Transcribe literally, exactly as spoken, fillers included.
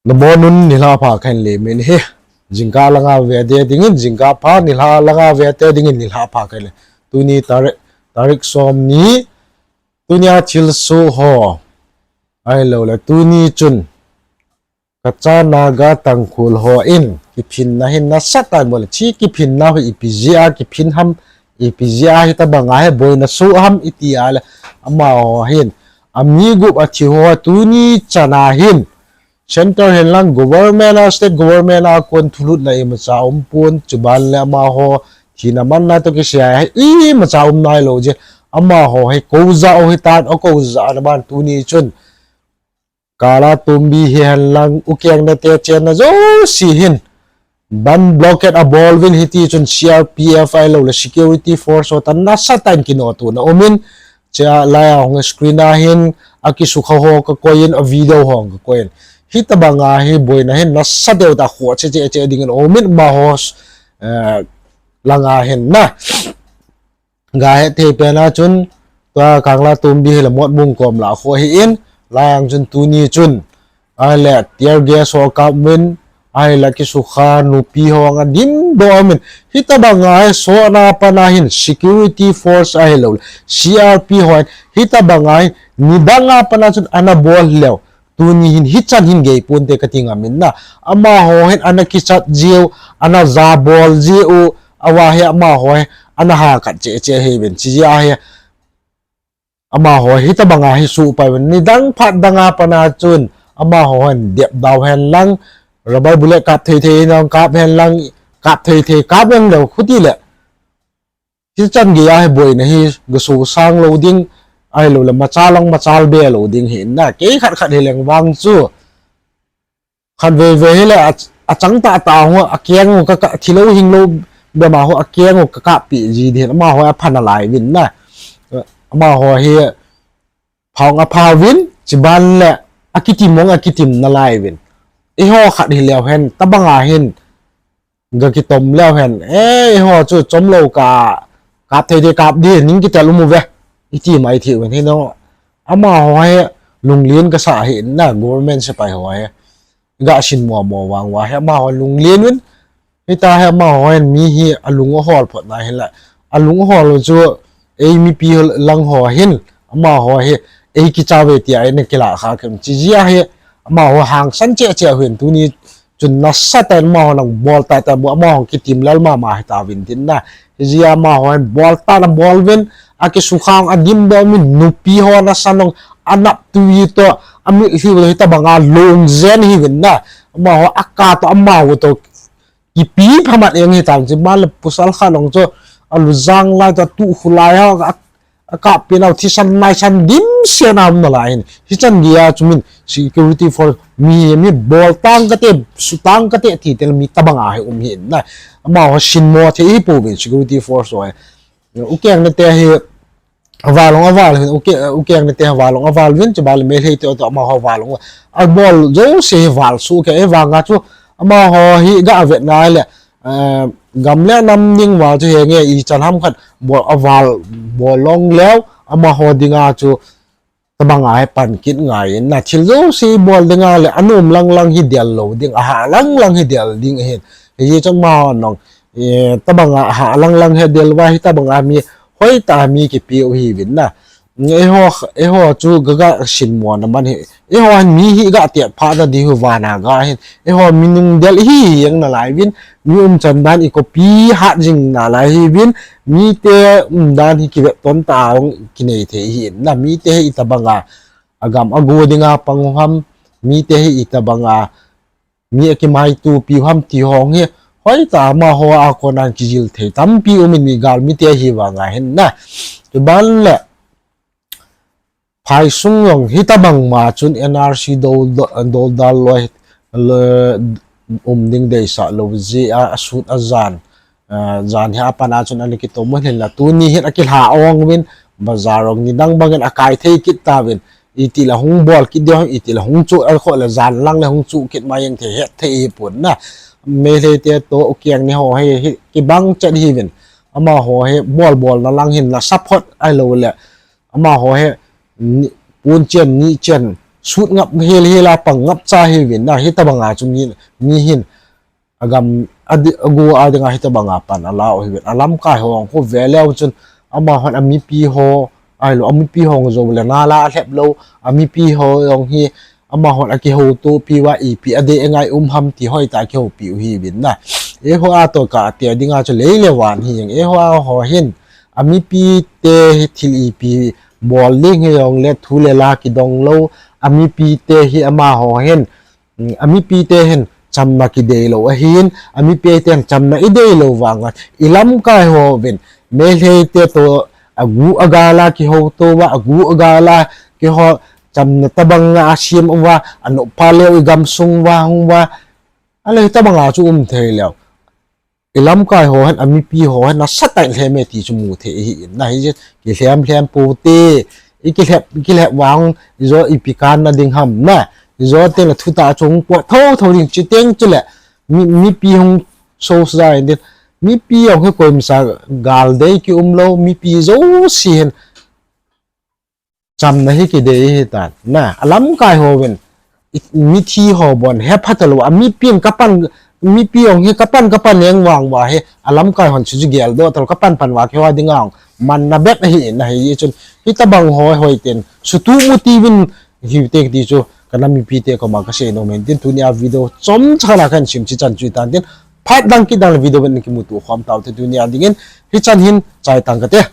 Nabonun nilhah pha kahin lemin ahi. Jingkah langa vete dingin jingkah pha, nilhah langa vete dingin nilhah pha kahin le. Tuni tarik, tarik som ni, tunia thilsoh ho. Ahilouleh tuni chun Kacha Naga Tangkhul hon kiphinna hin nasatah in bol e. Hiche kiphinna hi ipi jeh a kiphin ham, ipi jeh a hitobanga hi boina soh ham iti a le, amaho hin ami gup athi ho tuni chana hin Centre henlang government a, state government a kon thulhutna imacha umpon, chuban le amaho thina manna toh kisai a hi imacha um nailou jeh. Amaho hi koujah u hitan, akoujahna ban tuni chun Kanglatombi hihenlang Ukeng nate chenna jouse hin bandh blockade abol uvin, hitichun C R P F ahilouleh security force ho toh nasatah in kinohtona umin, hiche laia hung screen a hin akisukha ho kakoi in, a video ho kakoi in. Hitobanga hi boina hin nasatah a khoh cheh cheh cheh dingin umin amaho, eh, langa hin na. Gahet thei pena chun, tua Kanglatombi hile Motbung kom lah a kho ahin, laia chun tuni chun, ahile tear gas ho akap uvin, ahile kisukha nupi ho adimdoh umin. Hitobanga hi sotna pana hin security force ahilouleh C R P ho hin hitobanga hi nidanga pana chun ana bol leu. Tuni hin hichan hin gei ponte kati ngam in na. Amaho hin ana kichat jiu, ana jabol jiu, ava hi amaho hi ana hakat cheh cheh ahiuvin. Hiche jeh a hi amaho hitobanga hi suhpai uvin. Nidang phat danga pana chun amaho hin dep dau henlang, rubber bullet kap thei thei in kap henlang, kap thei thei kap hengleu khuti le hichan geiya hi boina hi gasoh sang lou ding, ahilouleh machal lang machal be lou ding ahi na. Kei khat khat hileng vang chu khatvei vei hile a, achang tahtah ho, akeng u ka, ka, thilou hinglou bema ho akeng u kakap peh ji ding ahin, amaho apha nalai uvin na. Amaho hi phaung apha uvin, chuban le akitim mong akitim nalai uvin. Eiho khat hileu hen, tobanga hin gakitom leu hen, eh, eiho chu chomlou kah, kap thei thei kap ding, ning kitel um uve, iti mai thei uvin, hijong amaho hi lunglen kasah ahi na, government sepai ho hi gasin mo mo vang uva hi amaho lunglen uvin, hita hi amaho hin mi hi alung ahol phot na hinla, alung ahol chu ei mipi lang ho hin, amaho hi ei kicha uve tia eina kilah kha kit un, hiche jeh a hi amaho hangsan cheh cheh uvin, tuni chun nasatah in amaho nabol tahtah bou, amaho kitim lel mama hitauvin tin na. Hiche jeh a amaho hin bol tah in abol uvin, akisukha adimdoh umin, nupi ho nasan jong anaptui toh, amitlhi u toh hitobanga long jen ahiuvin na. Amaho akah toh, amaho toh kipe phamat jeng hitan, chuban le pasal khat jong chu alujang lai toh, atuh khu lai ho, a, akap peh nau thisan naisan dimset a um nalai ahin. Hichan geiya chu min security force mi, mi bol tang kate, su tang kate ti teng mi tobanga hi um ahi na. Amaho sinmo thei ahi pouvin security force ho hi. Ukeng nate hi aval jong aval uvin, Uke-, Ukeng nate aval jong aval uvin, chuban le Meitei te toh amaho aval jong abol jouse hi aval soh kei, ahivanga chu amaho hi gavet na le, eh, gam le nam ding val chu henge ichan ham khat bol aval bol long leu, amaho dinga chu tobanga hi pan kit ngai in na, thil jouse bol dinga le anom lang lang hi del lou ding, ahah lang lang hi del ding ahin. Hijeh chun amaho nong, eh, tobanga ahah lang lang hi del uva hitobanga mi hoitah mi kipe u ahiuvin na. Eiho, eiho chu ga, gasinmo na man hi. Eiho hin mi hi gatet phah na ding hi vana ga hin. Eiho mi nung del ihi jeng nalai uvin. Mi umchan dan i copy hat jing nalai ahiuvin. Mite umdan hi kivet ton tah a hung kinei thei ahin na. Mite hi itobanga agam ago dinga pang u ham. Mite hi itobanga mi akimaitopi u ham ti ho hi hoitah a amaho a kona kijil thei tampi umin, mi galmite ahivanga hin na. Chuban le phaisung jong hitobang ma chun N R C do, do, dol dal loi, lo, um ding deisah lou jeh a, asut ajan, ah, jan hi apana chun ana kitom u ahinla, tuni hin akilha ong uvin, bazar jong nidang bangin akai thei kit tauvin, itile hung bol kit diu ham, itile hung chuh, akhoh le jan lang le hung chuh kit ma jeng thei, het thei ahipon na. Meitei te toh Ukeng ne ho hi, hi kibang chet ahiuvin. Amaho hi bol bolna lang hin la support ahilouleh amaho hi ni, pon chen, ni chen, sut ngap hel hel a pang ngap cha hiuvin na, hitobanga chu mi, mi hin agam, adi, agu a dinga hitobanga pan ala u hiuvin. Alamkai ho khu veleu chun amahon amipi ho, ahilou, amipi ho jou le nala alhep lou, amipi ho jong hi amahon akihoutopi uva ipi adei angai um ham ti hoitah a kihoupi u hiuvin na. Eiho a toh kati dinga chu lei le van hi jeng, eiho a ho hin amipite hi thil ipi bol ding hijongle thu le la kidong lou, amipite hi amaho hin, amipite hin chamna kidei lou ahin, amipite hin chamna idei lou vanga ilamkai hovin, Meiteite toh agu agal a kihouto uva, agu agal a kiho chamna tobanga asem uva, anop phat leu igamsung uva hung uva, ahile hitobanga chu um thei leu. Ilamkai ho hin, amipi ho hin nasatah in lhem e ti chu mu thei ahin na, hijeh kilhem lhem poute, ikilhep, ikilhep vang, ijo ipi kanna ding ham na, ijo tengle thutah chu hung pot thouthou ding, chuteng chule mi, mipi hung sosa in din, mipi jong hi koimasa gal dei kium lou, mipi jouse hin chamna hi kidei hitan na, alamkai hovin, i, mithi ho bon hepha talou, amipin kapan, mipi jong hi kapan kapan jeng vang uva hi alamkai hon chu chu geldoh talou, kapan pan uva keiho dinga jong manna bep ahin na, hichun hitobang ho hoiten sutup mu tiuvin, hiute kati chu kana mipite koma kasei nom in tin, tunia video chomcha khat a kahin sim chichan chu hitan tin, phat dang kit dang le video vet in kimuto khom taute, tunia dingin hichan hin chai tang kate.